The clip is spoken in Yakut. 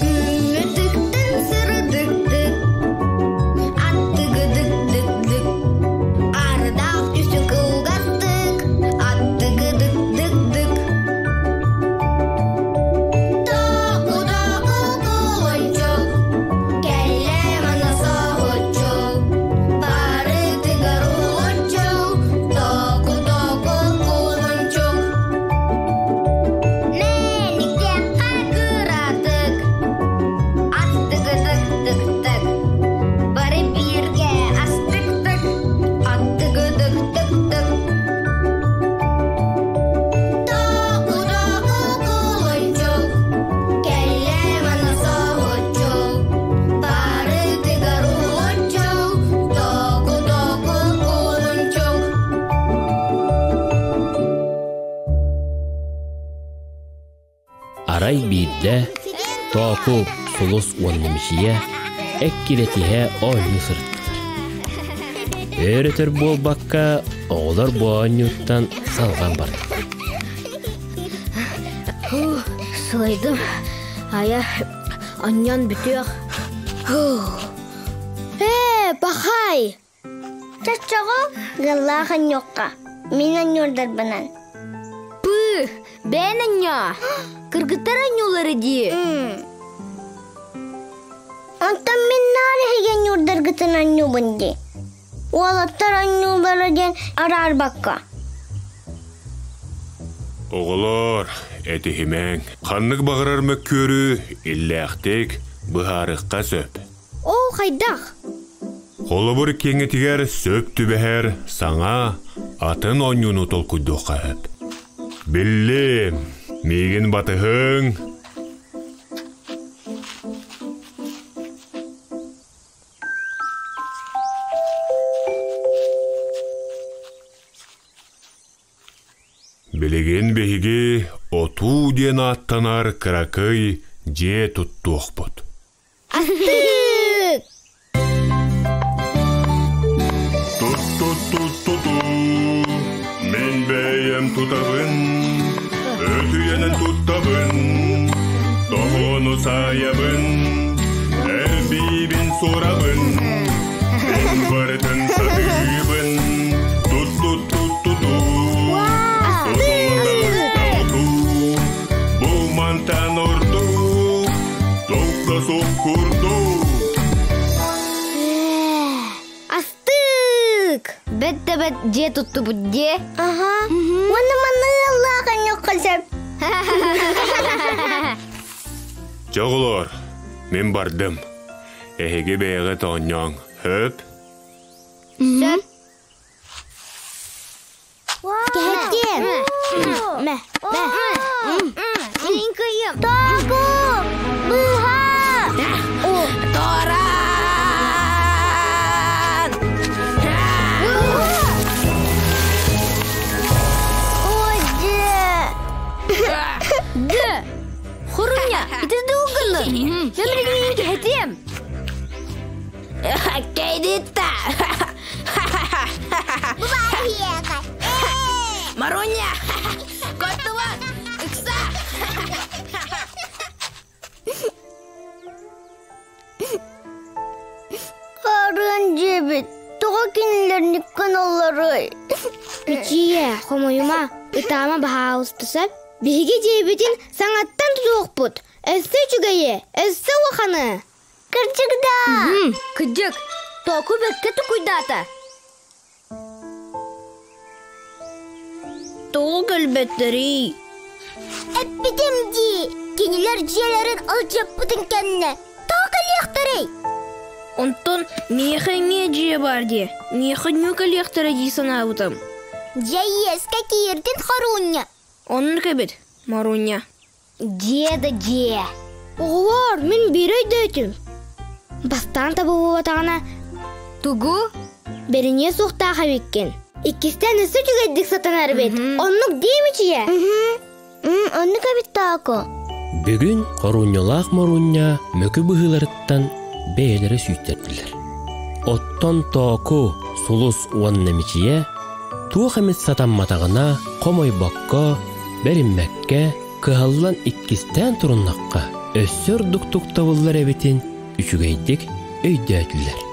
Күҥҥүтүктэн сырдыктык, аттыгыдык-дык-дык, ардаах түсү кылгастык, аттыгыдык-дык-дык. Току-току кулунчук, кэллэ мана соһуччу, барытыгар уһуччу, току-току кулунчук. Мэниктэххэ кыратык, аттыгыдык-дык-дык, бары бииргэ астык-тык, аттыгыдык-дык-дык. Току-току кулунчук, кэллэ мана соһуччу, барытыгар уһуччу, току-току кулунчук. Арай биирдэ Тооку Сулус уонна Мичийэ эккирэтиһэ оонньуу сырыттылар. Өр-өтөр буолбакка, оҕолор бу оонньууттан салҕан бардылар. Сылайдым. Айа, анньан бүтүөх. Ээ, пахай! Чоччоҕо ыаллаах анньуохха, мин анньуурдарбынан. Пыы, бэйэн анньаа. Кыргыттар анньуулара дии. Онтон мин наар эһиги анньуурдаргытын анньуубун дии. Уолаттар анньуулара диэн араарбакка. Оҕолоор, этиһимэҥ. Ханнык баҕарар мөккүөрү иллээхтик быһаарыахха сөп. Ол хайдах? Холобур киэҥэтигэр сөп түбэһэр саҥа, атын оонньууну толкуйдуохха сөп. Биллим, миигин батыһыҥ. Билигин биһиги отуу диэн ааттанар кыракый дьиэ туттуохпут. Астык! Тут-тут-тут-туту, мин бэйэм тутабын, өтүйэнэн туттабын, тоһону саайабын, эрбиибин суорабын, мин барытын сатыыбын, тут-тут-тут-туту, туту, бу мантан ордук, Тохто суох курдук. Астык! Бэт да бэт дьиэ туттубут дьиэ. Аха. Уонна маныаллаах анньуохха сөп. Чэ, оҕолоор, мин бардым. Эһиги бэйэҕит оонньооҥ, хөп? Сөп. Кэһэтиэм. Мэ, мэ. Мин кыйым. Току! Быһа! Торан! Ой, Д. Хоруня, ити дуггылы. Мен билигин кэһэтиэм. Кэйдитта! Маруня! Көттүбат! Ыкса! Хаарыан дьиэбит, тоҕо кинилэр никканалларый? Мичийэ, хомойума, ытаама баһаалыста сөп. Биһиги дьиэбитин саҥаттан тутуохпут. Өссө үчүгэйи, өссө улаханы. Кырдьык да! Кырдьык, Току бэркэ тукуйдаата. Тоҕо кэлбэттэрий? Эппитим дии, кинилэр дьиэлэрин алдьаппытын кэннэ тоҕо кэлиэхтэрэй? Онтон миэхэ эмиэ дьиэ баар дии. Миэхэ ньуу кэлиэхтэрэ дии санаабытым. Дьэ иэскэ киирдин хоруунньа. Оннук эбит, Маруня. Дьиэ да дьиэ. Оҕолоор, мин биир өйдөөтүм. Бастаан табыллыбатаҕына тугу? Бэриниэ суохтаах эбиккин. Иккистээн өссө үчүгэйдик сатанар эбит. Оннук дии Мичийэ? Оннук эбит Таако. Бүгүн Хорунньалаах Морунньа мөкү быһыыларыттан бэйэлэрэ сүүттэрдилэр. Оттон Тооку, Сулус уонна Мичийэ туох эмит сатамматаҕына хомойбокко, бэриммэккэ, Кыһаллан иккистээн туруннахха, өссө ордук туктабыллар эбитин үчүгэйдик өйдөөтүлэр.